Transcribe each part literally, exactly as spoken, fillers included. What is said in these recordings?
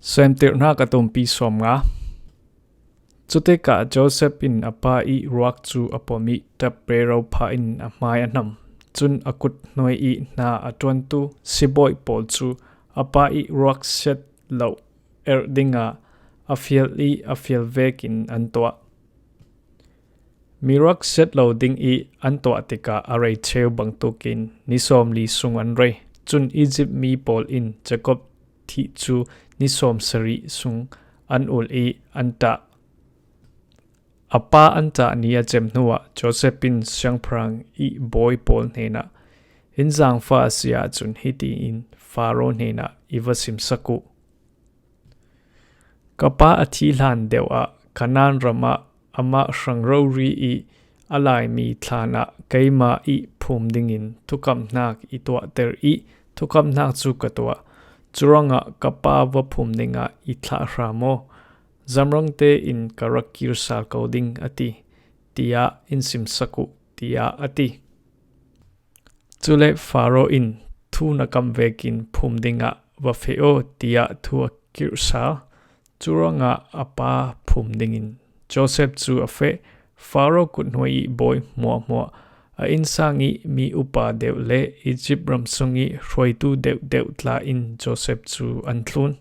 Semtirhnak a tumpi sawmnga. Cutikah Joseph in a pa ih ruak cu a pom ih ṭap rero pha in a hmai a hnam. Cun a kut hnuai ih hna a ṭuantu sibawi pawl cu a pa ih ruak siat lo erh dingah a fial ih a fial vekin an tuah. Mi ruak siat lo ding ih an tuah tikah a rei cheu bangtuk in ni sawmli sung an rei. Cun Izipt mi pawl in Jakob thih cu ni sawmsarih sung an ulh ih an ṭah. A pa an ṭah ni a cem hnuah Joseph in siangpahrang ih bawi pawl hnenah, "In zaangfah a si ahcun hiti in Faro hnenah i va simsak uh. Ka pa a thi hlan deuh ah Kanaan ram ah amah hrang rori ih a laimi thlan ah keimah ih phum dingin thukamhnak i tuahter ih thukamhnak cu ka tuah. Curuangah ka pa va phum dingah i thlah hram aw. Zamrang tein ka rak kir sal ko ding," a ti, tiah in simsak uh, tiah a ti. Cule Faro in, "Thu na kamh vekin phum dingah va feh aw," tiah thu a kirh sal. Curuangah a pa phum dingin Joseph cu a feh. Faro kut hnuai ih bawi hmuahhmuah, a innsang ih mi upa deuh le Izipt ram sung ih hruaitu deuhdeuh tla in Joseph cu an thlun.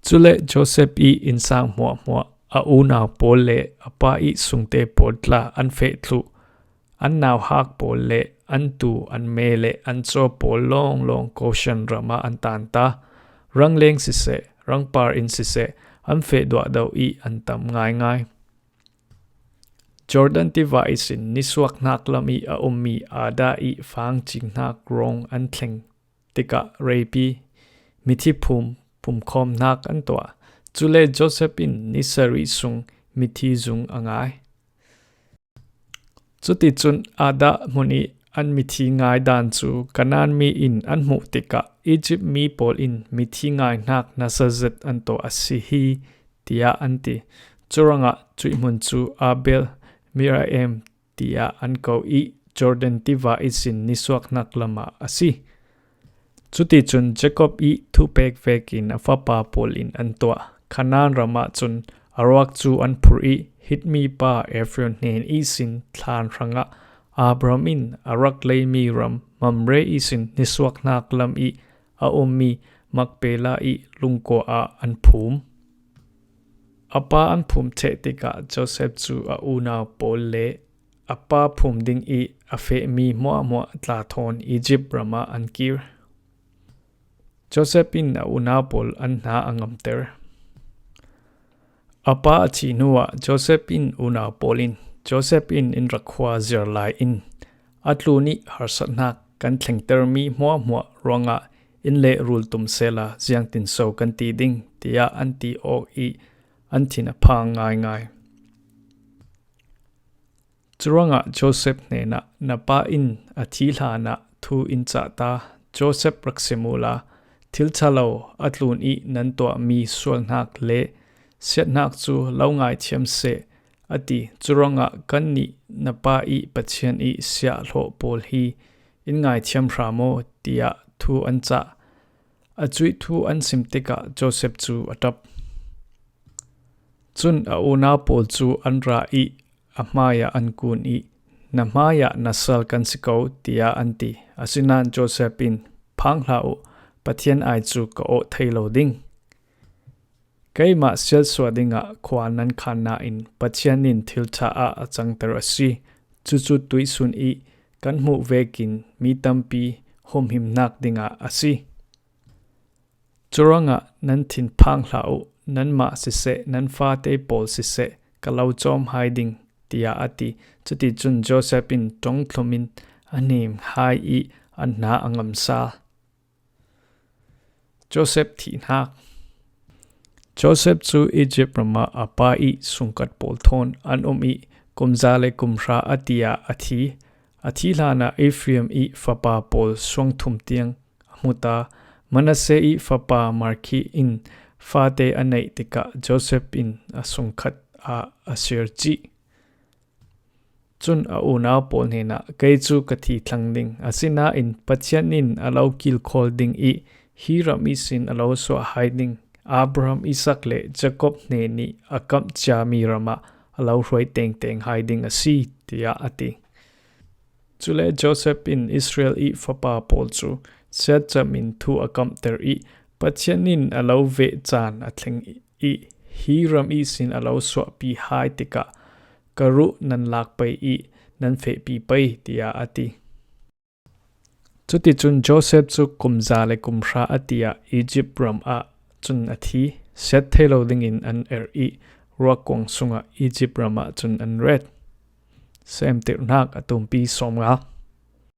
Cule Joseph ih innsang hmuahhmuah, a unau pawl le a pa ih sungte pawl tla an feh thluh. An nauhak pawl le an tuu, an me le an caw pawl lawnglawng Goshen ram ah an tanta. Rangleng siseh, rangpar in siseh, an feh duahdoh ih an tam ngaingai. Jordan tiva ihsin nisuaknak lam ih a ummi Adah ih fangcingnak rawng an thleng tikah reipi mithi phum pumkhawmnak an tuah. Cule Joseph in ni sarih sung mithi zung a ngai. Cuticun Adah hmun ih an mithi ngai dan cu Kanaan mi in an hmuh tikah, "Izipt mi pawl in mithi ngaihnak nasa zet an tuah a si hi," tiah an ti. Curuangah cuih hmun cu Abel Miraim tiah an ko ih Jordan tiva ihsin nisuaknak lamah a si. Cuticun Jakob ih thupek vekin a fapa pawl in an tuah. Kanaan ram ahcun a ruak cu an phurh ih Hit mipa Efron hnen ihsin thlan hrangah Abraham in a rak leimi ram Mamre ihsin nisuaknak lam ih a ummi Makpela ih lungkua ah an phum. A pa an phum ṭheh tikah Joseph cu a unau pawl le a pa phum ding ih a fehmi hmuahhmuah tla thawn Izipt ram ah an kir. Joseph in a unau pawl an hna a ngamter. A pa a thih hnuah Joseph in unau pawl in, "Joseph in in rak khua ziar lai in a tlun ih harsatnak kan thlengtermi hmuahhmuah ruangah in lehrul tum sehla ziangtinso kan ti ding," tiah an ti awk ih an thin a phang ngaingai. Curuangah Joseph hnenah, "Na pa in a thi hlanah thu in cah ta. Joseph rak sim uhla, thil ṭha lo a tlun ih nan tuahmi sualnak le siatnak cu lo ngaithiam seh," a ti. Curuangah, "Kannih na pa ih Pathian ih siahhlawh pawl hi in ngaithiam hram aw," tiah thu an cah. A cuih thu an sim tikah Joseph cu a ṭap. Cun a unau pawl cu an ra ih a hmaiah an kun ih, "Na hmaiah na sal kan si ko," tiah an ti. Asinain Joseph in, "Phang hlah uh, Pathian ai cu ka awh thei lo ding. Keimah sialsuah dingah khua nan khan nain Pathian in thil ṭha ah a cangter a si. Cucu tuihsun ih kan hmuh vekin mi tampi humhimnak dingah a si. Curuangah nan thinphang hlah uh, nanmah siseh, nan fate pawl siseh, ka lo cawm hai ding," tiah a ti. Cuticun Joseph in ṭongthlum in a hnim hai ih an hna a ngam sal. Joseph thihnak. Joseph cu Izipt ram ah a pa ih sungkhat pawl thawn an um ih kum za le kum hra a ti ah a thi. A thi hlanah Efraim ih fapa pawl suangthum tiang a hmu ta. Manasseh ih fapa Markhi in fate a neih tikah Joseph in a sungkhat ah a sir cih. Cun a unau pawl hnenah, "Kei cu ka thi thlang ding, asinain Pathian in a lo kilkhawl ding ih Hi ram ihsin a lo suah hai ding, Abraham, Isak le Jakob hne nih a kamh ciami ramah a lo hruai tengteng hai ding a si, tiah a ti. Cule Joseph in Israel i fapa pawl cu siatcam in thu a kamhter i Pathian in a lo veh caan a thleng i hi ram ihsin a lo suahpi hai tikah ka ruh nan lak pei i nan fehpi pei, tiah a ti. Cuticun Joseph cu kum za le kum hra a ti ah Egypt ram ah cun a thi. Siat thei lo dingin an er i ruakkuang sungah Egypt ram ah cun an ret. Seemtirnak a tumpi sawmnga.